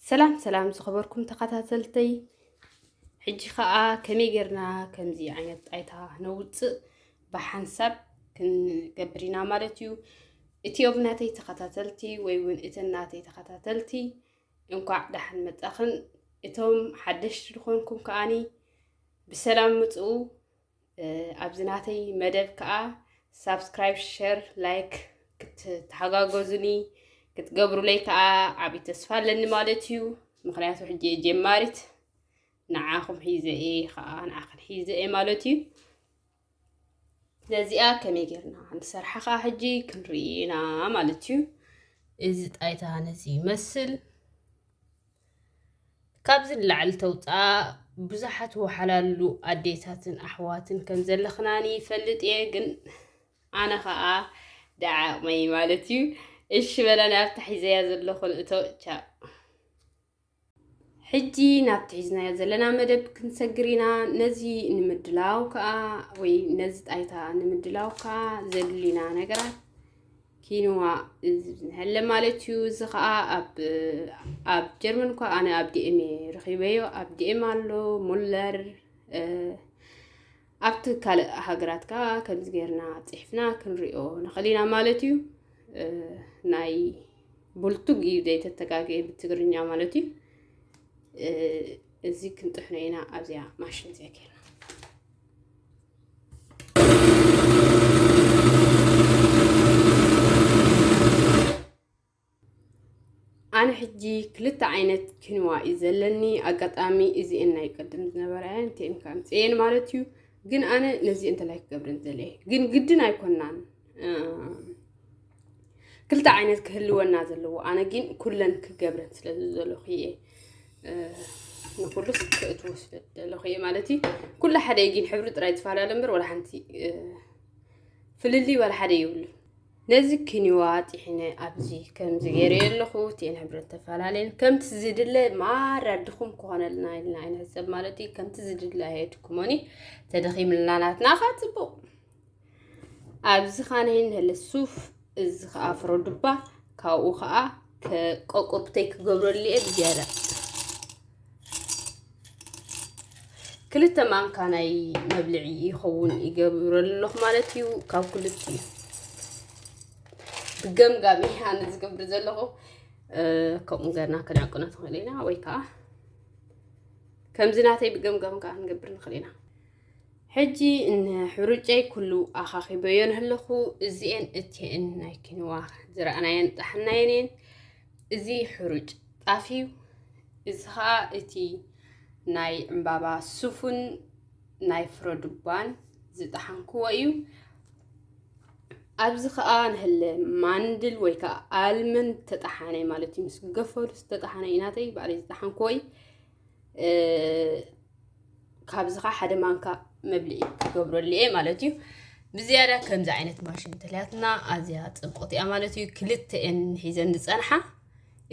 ሰላም ሰላም ዝኸበርኩም ተኸታተልተይ፣ ሕጂ ኸኣ ከመይ ጌርና ከምዚ ዓይነት ጣይታ ነውጽእ ብሓንሳብ ክንገብር ኢና ማለት እዩ። እቲኦም ናተይ ተኸታተልቲ ወይ እውን እተን ናተይ ተኸታተልቲ እንኳዕ ደሓን መጻኽን። እቶም ሓደሽቲ ዝኾንኩም ከኣኒ ብሰላም ምጽኡ። ኣብዚ ናተይ መደብ ከኣ ሳብስክራይብ፣ ሸር፣ ላይክ ክትተሓጋገዙኒ ክትገብሩለይ ከኣ ዓብዪ ተስፋ ኣለኒ ማለት እዩ። ምኽንያቱ ሕጂ እየ ጀማሪት፣ ንዓኹም ሒዘ እየ ከኣ ንዓኽን ሒዘ እየ ማለት እዩ። ነዚኣ ከመይ ጌርና ንሰርሓ ከኣ ሕጂ ክንርኢ ኢና ማለት እዩ። እዚ ጣይታ ነዚ ይመስል። ካብዚ ንላዕሊ ተውፅኣ ብዙሓት ወሓላሉ ኣዴታትን ኣሕዋትን ከም ዘለኽናኒ ይፈልጥ እየ፣ ግን ኣነ ኸኣ ደዓቕመይ ማለት እዩ። እሺ በላ፣ ናብታ ሒዘያ ዘለኹ ንእቶ። ቻው። ሕጂ ናብቲ ሒዝናዮ ዘለና መደብ ክንሰግር ኢና። ነዚ ንምድላው ከኣ ወይ ነዚ ጣይታ ንምድላው ከኣ ዘድልዩና ነገራት ኪንዋ እዚ ንሕለ ማለት እዩ። እዚ ከኣ ኣብ ኣብ ጀርመን እኳ ኣነ ኣብ ዲኤም እየ ረኺበዮ። ኣብ ዲኤም ኣሎ፣ ሙለር፣ እ፣ ኣብቲ ካልእ ሃገራት ከኣ ከምዚ ጌርና ጽሒፍና ክንሪኦ ንኽእል ኢና ማለት እዩ። እ፣ ናይ ቡልቱግ እዩ ዘይተተጋግየ ብትግርኛ ማለት እዩ። እ፣ እዚ ክንጥሕኖ ኢና ኣብዚኣ ማሽን እዚኣ ጌርና። ኣነ ሕጂ ክልተ ዓይነት ኪንዋ እዩ ዘለኒ። ኣጋጣሚ እዚኤን ናይ ቅድም ዝነበራ እየን፣ እቲኤን ካብ ምፅኤን ማለት እዩ። ግን ኣነ ነዚኤን እንተላይ ክገብረን ዘለ እየ። ግን ግድን ኣይኮናን። እ፣ ክልተ ዓይነት ክህልወና ዘለዎ። ኣነ ግን ኩለን ክገብረን ስለ ዝደለኹ እየ። እ፣ ንኩሉስ ክእትዎ ስለ ዝደለኹ እየ ማለት እዩ። ኩሉ ሓደ እዩ፣ ግን ሕብሪ ጥራይ ዝፈላለ እምበር ወላ ሓንቲ፣ እ፣ ፍልልይ ወላ ሓደ የብሉን። ነዚ ኪንዋ ጢሒነ ኣብዚ ከምዚ ገይረዮ ኣለኹ። እቲኤን ሕብረን ተፈላለየን። ከምቲ ዝድለ ማራ ድኹም ክኾነልና ኢልና ኣይንሕሰብ ማለት እዩ። ከምቲ ዝድለ ኣየድክሞን እዩ። ተደኺምልና ናትና ኸዓ ጽቡቕ። ኣብዚ ኻነይ ንህለ ሱፍ፣ እዚ ኸዓ ፍረ ዱባ፣ ካብኡ ኸዓ ከ-፣ ቆቆብተይ ክገብረሉ እየ ብዝያዳ። ክልተ ማንካ ናይ መብልዒ ይኸውን ይገብረሉ ኣለኹ ማለት እዩ። ካብ ክልቲኡ ብገምጋም እየ ኣነ ዝገብር ዘለኹ። እ፣ ከምኡ ገርና ክነዕቅኖ ትኽእል ኢና፣ ወይ ከዓ ከምዚ ናተይ ብገምጋም ከዓ ክንገብር ንኽእል ኢና። ሕጂ ንሕሩጨይ ኩሉ ኣኻኺበዮ ንህለኹ፣ እዚኤን እቲኤን ናይ ኪንዋ ዝረኣናየን ጣሕናየን እየን። እዚ ሕሩጭ ጣፍ እዩ። እዚ ኸኣ እቲ ናይ ዕምባባ ሱፍን ናይ ፍረ ዱባን ዝጠሓንክዎ እዩ። ኣብዚ ኸኣ ንህለ ማንድል ወይ ከኣ ኣልመንድ ተጠሓነ ማለት እዩ። ምስ ገፈሉ ዝተጠሓነ እዩ ናተይ፣ ባዕለይ ዝጠሓንክዎ እዩ። እ፣ ካብዚ ኸዓ ሓደ ማንካ መብልዒ ክገብረሉ እየ ማለት እዩ። ብዝያዳ ከምዚ ዓይነት ማሽን ተልያትና ኣዝያ ጽብቕቲ እያ ማለት እዩ። ክልተ እየን ሒዘን ዝጸንሓ።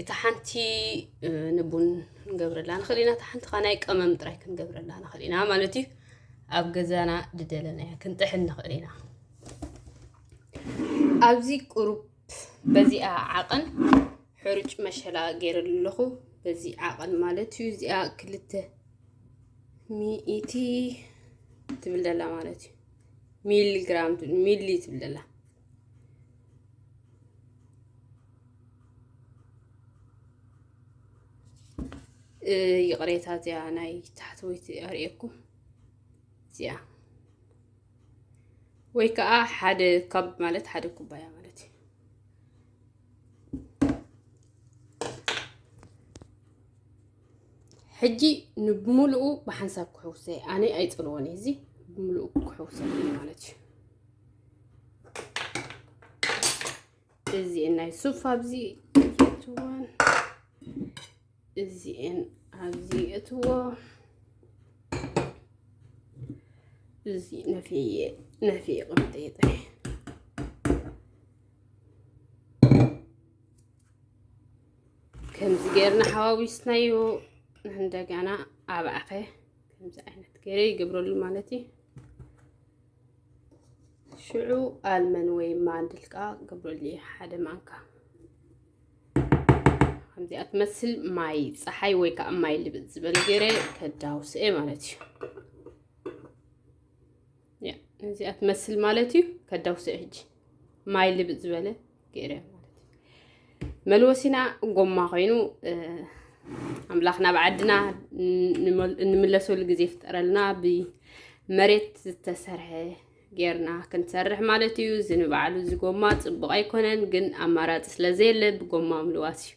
እታ ሓንቲ፣ እ፣ ንቡን ክንገብረላ ንኽእል ኢና። እታ ሓንቲ ኸዓ ናይ ቀመም ጥራይ ክንገብረላ ንኽእል ኢና ማለት እዩ። ኣብ ገዛና ዝደለናዮ ክንጥሕን ንኽእል ኢና። ኣብዚ ቁሩብ በዚኣ ዓቐን ሕሩጭ መሸላ ገይረሉ ኣለኹ። በዚ ዓቐን ማለት እዩ። እዚኣ ክልተ ሚእቲ ትብል ዘላ ማለት እዩ። ሚሊ ግራም ትብል፣ ሚሊ ትብል ዘላ። እ፣ ይቕሬታ፣ እዚኣ ናይ ታሕተወይቲ ኣርእየኩም። እዚኣ ወይ ከዓ ሓደ ካብ ማለት ሓደ ኩባያ ማለት እዩ። ሕጂ ንብምሉኡ ብሓንሳብ ክሕውሰ፣ ኣነ ኣይጸልዎን እየ፣ እዚ ብምሉኡ ክሕውሰ ማለት እዩ። እዚ ናይ ሱፍ ኣብዚ እትዋን እዚኤን ኣብዚ እትዎ። እዚ ነፍየ፣ ነፍየ ቅምጠ ጥራይ። ከምዚ ጌርና ሓዋዊስናዮ። እንደገና ኣብ ኣኸ ከምዚ ዓይነት ገይረ ይገብረሉ ማለት እዩ። ሽዑ ኣልመን ወይ ማንድል ከዓ ገብረሉ እየ ሓደ ማንካ። ከምዚኣ ትመስል ማይ ፀሓይ ወይ ከዓ ማይ ልብጥ ዝበለ ገይረ ከዳውስ እየ ማለት እዩ። ያ፣ እዚኣ ትመስል ማለት እዩ። ከዳውስ እየ ሕጂ ማይ ልብጥ ዝበለ ገይረ ማለት እዩ። መልወሲና ጎማ ኮይኑ፣ እ፣ ኣምላኽ ናብ ዓድና እንመል-፣ እንምለሰሉ ግዜ ይፍጠረልና። ብመሬት ዝተሰርሐ ጌርና ክንሰርሕ ማለት እዩ። እዚ ንባዕሉ እዚ ጎማ ጽቡቕ ኣይኮነን፣ ግን ኣማራጺ ስለ ዘየለ ብጎማ ምልዋስ እዩ።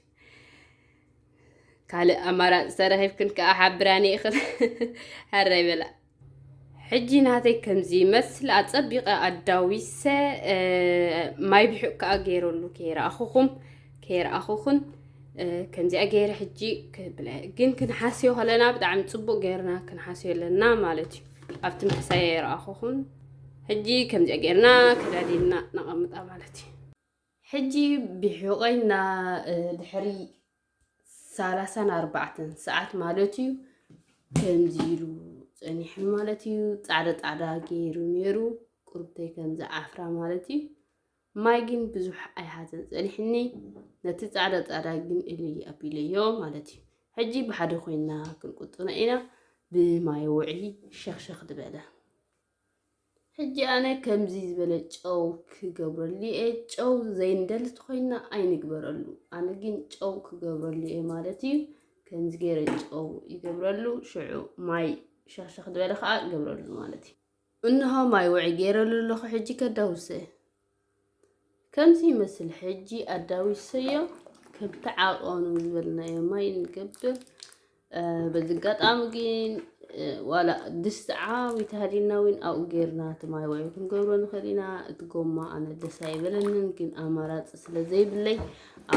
ካልእ ኣማራጺ ተረኺብክን ከኣ ሓብራኒ ኢኽን። ሕራይ በላ። ሕጂ ናተይ ከምዚ ይመስል ኣጸቢቐ ኣዳዊሰ፣ እ፣ ማይ ብሑቕ ከኣ ገይረሉ ከይረኣኹኹም፣ ከይረኣኹኹን፣ እ፣ ከምዚኣ ገይረ ሕጂ ክብለ። ግን ክንሓስዮ ከለና ብጣዕሚ ጽቡቕ ገይርና ክንሓስዮ ኣለና ማለት እዩ። ኣብቲ ምሕሳየ ይረኣኹኹን። ሕጂ ከምዚኣ ገይርና ከዳዲልና ነቐምጣ ማለት እዩ። ሕጂ ብሑቐይ እና፣ እ፣ ድሕሪ ሰላሳን ኣርባዕተን ሰዓት ማለት እዩ፣ ከምዚ ኢሉ ጸኒሑ ማለት እዩ። ጻዕዳ ጻዕዳ ገይሩ ነይሩ፣ ቁርብተይ ከምዚ ዓፍራ ማለት እዩ። ማይ ግን ብዙሕ ኣይሓዘን ጸኒሕኒ፣ ነቲ ጻዕዳ ጻዕዳ ግን እልይ ኣቢለዮ ማለት እዩ። ሕጂ ብሓደ ኮይና ክንቁጥኖ ኢና፣ ብማይ ውዒ ሸኽሸኽ ዝበለ። ሕጂ ኣነ ከምዚ ዝበለ ጨው ክገብረሉ እየ። ጨው ዘይንደሊ ተኾይና ኣይንግበረሉ። ኣነ ግን ጨው ክገብረሉ እየ ማለት እዩ። ከምዚ ገይረ ጨው ይገብረሉ፣ ሽዑ ማይ ሸኽሸኽ ዝበለ ከዓ እገብረሉ ማለት እዩ። እንሆ ማይ ውዒ ገይረሉ ኣለኹ፣ ሕጂ ከዳውሰ። ከምዚ ይመስል። ሕጂ ኣዳዊሰዮ፣ ከምቲ ዓቐኑ ዝበልናዮ ማይ ንገብር። እ፣ በዚ ኣጋጣሚ ግን፣ እ፣ ዋላ ድስቲ ዓብይቲ ሃልዩና እውን ኣብኡ ጌርና እቲ ማይ ውዒ ክንገብሮ ንኽእል ኢና። እቲ ጎማ ኣነ ደስ ኣይበለንን፣ ግን ኣማራጺ ስለ ዘይብለይ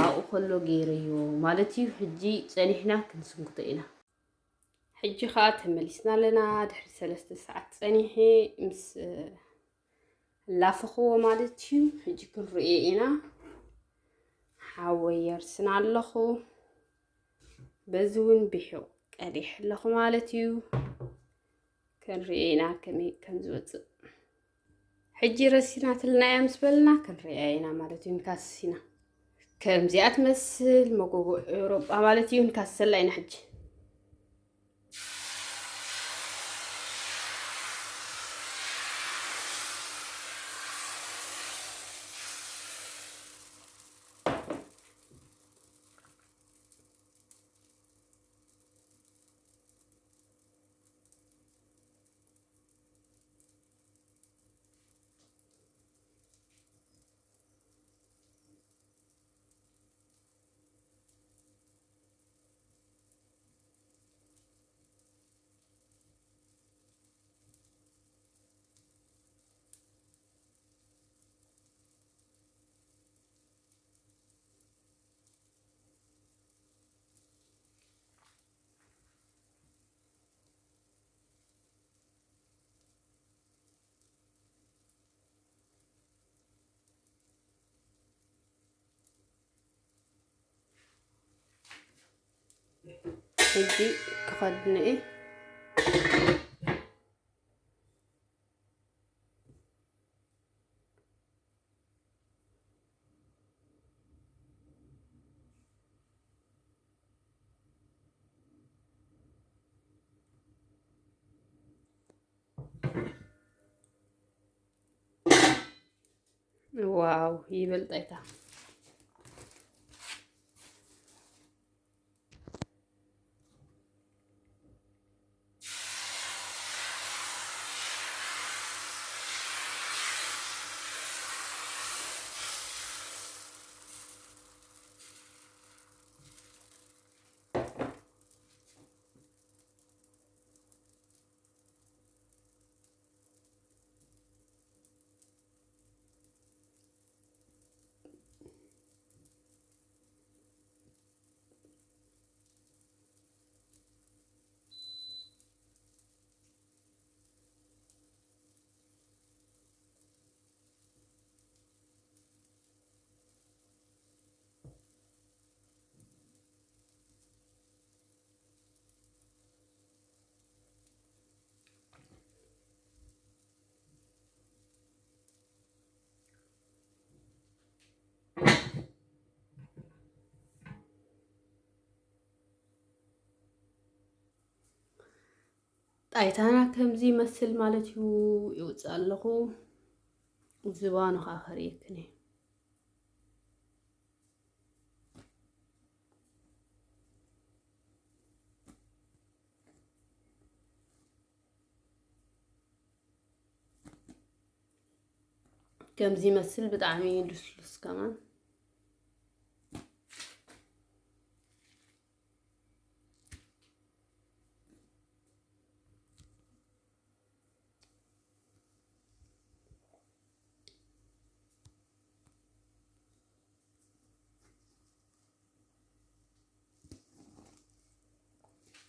ኣብኡ ከሎ ገይረዮ ማለት እዩ። ሕጂ ጸኒሕና ክንስንክቶ ኢና። ሕጂ ኸኣ ተመሊስና ኣለና። ድሕሪ ሰለስተ ሰዓት ጸኒሐ ምስ፣ እ፣ ላፈኽዎ ማለት እዩ። ሕጂ ክንርእዮ ኢና። ሓወይ የርስና ኣለኹ። በዚ እውን ብሑቕ ቀዲሕ ኣለኹ ማለት እዩ። ክንርእዮ ኢና ከመይ ከም ዝወጽእ። ሕጂ ረሲናትልና እያ ምስ በልና ክንርእያ ኢና ማለት እዩ። ንካስ ኢና ከምዚኣ ትመስል መጎጎ ኤውሮጳ ማለት እዩ። ንካሰላ ኢና ሕጂ። ሕጂ ክኸድን እየ። ዋው ይበልጥ ኣይታ። ጣይታና ከምዚ ይመስል ማለት እዩ። ይውፅእ ኣለኹ። ዝባኑ ከዓ ከርእየክን እየ። ከምዚ ይመስል፣ ብጣዕሚ ልስሉስ ከማን።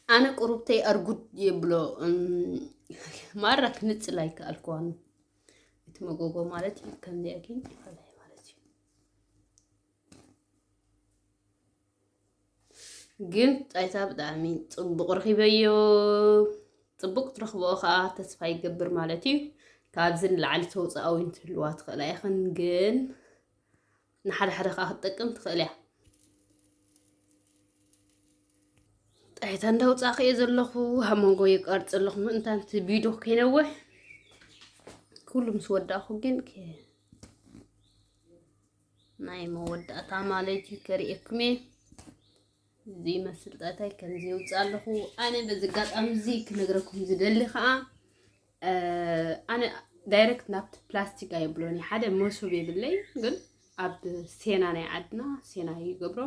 ኣነ ቁሩብተይ ኣርጉድ የብሎ፣ እም፣ ማራ ክንጽል ኣይከኣልኩዋን። እቲ መጎጎ ማለት እዩ፣ ከምዚኣ ግን ይፈላይ ማለት እዩ። ግን ጣይታ ብጣዕሚ ጽቡቕ ረኺበዮ። ጽቡቕ ትረኽብኦ ከኣ ተስፋ ይገብር ማለት እዩ። ካብዚ ንላዕሊ ተውፅኣዊ እንትህልዋ ትኽእላ ኢኽን፣ ግን ንሓደ ሓደ ከኣ ክትጠቅም ትኽእል እያ። ጣይታ እንዳውፃእኹ እየ ዘለኹ፣ ኣብ መንጎ ይቀርፅ ኣለኹ። ምእንታን እቲ ቪድዮ ከይነውሕ ኩሉ ምስ ወዳእኹ ግን ከ-፣ ናይ መወዳእታ ማለት እዩ፣ ከርእየኩም እየ። እዚ ይመስል ጣይታይ ከምዚ ይውፅእ ኣለኹ። ኣነ በዚ ኣጋጣሚ እዚ ክነግረኩም ዝደሊ ከዓ፣ እ፣ ኣነ ዳይሬክት ናብቲ ፕላስቲክ ኣየብሎን እየ። ሓደ መሶብ የብለይ፣ ግን ኣብ ሴና ናይ ዓድና ሴና ይገብሮ።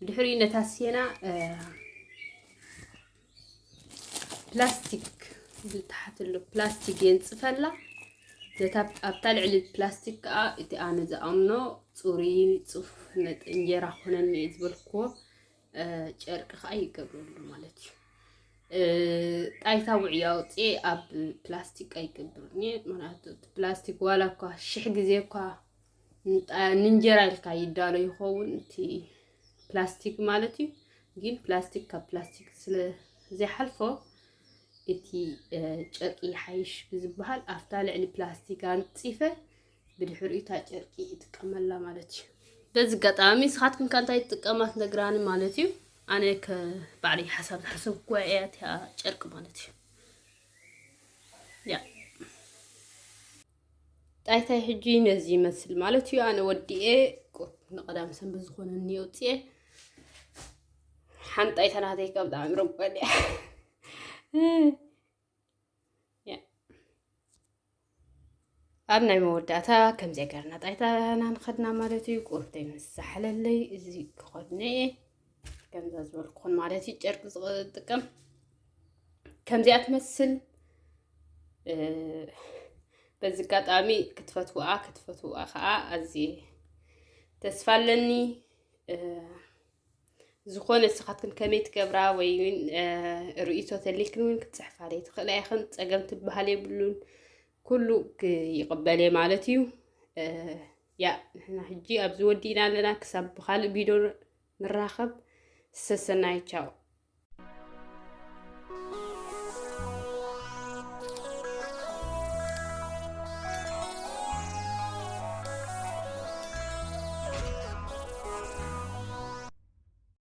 ድሕሪኡ ነታ ሴና፣ እ፣ ፕላስቲክ ብታሕቲ ኣሎ ፕላስቲክ የንፅፈላ። ነታ ኣብታ ልዕሊ ፕላስቲክ ከዓ እቲ ኣነ ዝኣምኖ ፅሩይ ፅፉፍ ነጥ እንጀራ ኮነኒ እየ ዝበልክዎ፣ እ፣ ጨርቂ ከዓ ይገብረሉ ማለት እዩ። እ፣ ጣይታ ውዕይ ኣውፅኤ ኣብ ፕላስቲክ ኣይገብርን እየ። ምክንያቱ እቲ ፕላስቲክ ዋላ እኳ ሽሕ ግዜ እኳ ንጣ-፣ ንእንጀራ ኢልካ ይዳሎ ይኸውን፣ እቲ ፕላስቲክ ማለት እዩ። ግን ፕላስቲክ ካብ ፕላስቲክ ስለ ዘይሓልፎ፣ እቲ፣ እ፣ ጨርቂ ይሓይሽ ብዝበሃል፣ ኣብታ ልዕሊ ፕላስቲክ ኣንፂፈ ብድሕሪኡ እታ ጨርቂ ይጥቀመላ ማለት እዩ። በዚ ኣጋጣሚ ንስኻትክን ከ እንታይ ትጥቀማ ትነግራኒ ማለት እዩ። ኣነ ከ ባዕለይ ሓሳብ ዝሓሰብኩዋ እያ እቲኣ ጨርቂ ማለት እዩ። ያ። ጣይታይ ሕጂ ነዚ ይመስል ማለት እዩ። ኣነ ወዲኤ ቁርብ ንቀዳም ሰንበት ዝኾነኒ የውፅኤ። ሓንቲ ጣይታ ናተይ ካብ ብጣዕሚ ረጓድ እያ። ያ። ኣብ ናይ መወዳእታ ከምዚኣ ገርና ጣይታና ንኸድና ማለት እዩ። ቁርብተይ ምስ ዛሓለለይ እዚ ክኸድነ እየ። ከምዛ ዝበልኩኹን ማለት እዩ። ጨርቂ ዝጥቀም ከምዚኣ ትመስል። እ፣ በዚ ኣጋጣሚ ክትፈትውኣ፣ ክትፈትውኣ ከዓ ኣዝየ ተስፋ ኣለኒ። እ፣ ዝኾነ ንስኻትክን ከመይ ትገብራ ወይ እውን፣ እ፣ ርእይቶ ተልይክን እውን ክትፅሕፋለይ ትኽእላ ኢኽን። ፀገም ትበሃል የብሉን። ኩሉ ክ-፣ ይቕበል እየ ማለት እዩ። እ፣ ያ፣ ንሕና ሕጂ ኣብዚ ወዲእና ኣለና። ክሳብ ብኻልእ ቪድዮ ንራኸብ። ሰሰናይ፣ ቻው።